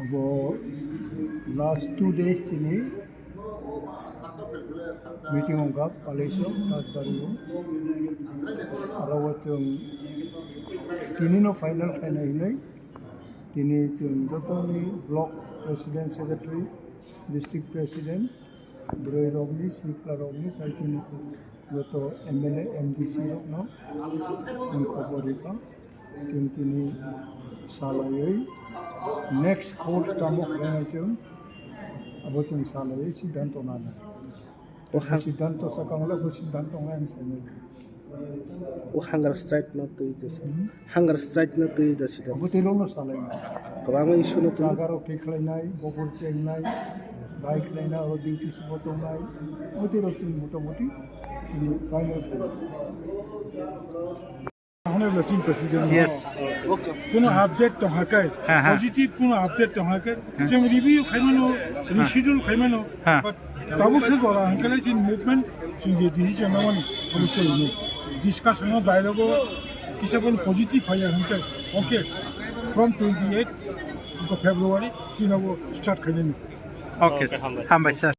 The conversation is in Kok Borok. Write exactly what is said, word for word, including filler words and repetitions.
Abo last two days chini meeting wngkha Palaisio Rajbari o. Aro o chwng tini no final khainai hinwi tini chwng jotoni block president, secretary, district president, bwrwi rokni, sikla rokni, tai chini joto M L A, M D C rokno chwng khobor rikha. Chwng tini salaiwi next course tamo khlainai chwng, abo chwng salaiwi siddhanto nanai. O hang- Siddhanto sakang le bo siddhanto ngai ang saimali. O hunger strike no twi de se. Hmm? Hunger strike no twi de se. Abo tei rokno salainai. Kwbangma issue no twi. Jaga rok thik khlainai, bokol chengnai, bai khlainai, oro duty se bo tongnai. Abo tei rok chwng motamoti tini final khlainai. Honorable Chin President. Yes. Kuno update tong hakai, Ha, ha. Positive kuno update tong hakai, Ha. Chwng review khaimano, Ha. Reschedule khaimano, Ha. But tabuk se jora hwnkhe chini movement, chini je decision namani, abo chwng discussion o, dialogue o, kisa phano positive phaiya hwnkhe, okay, from twenty eight February chini abo start khainani. Okay, Okay, hambai. Hambai sir.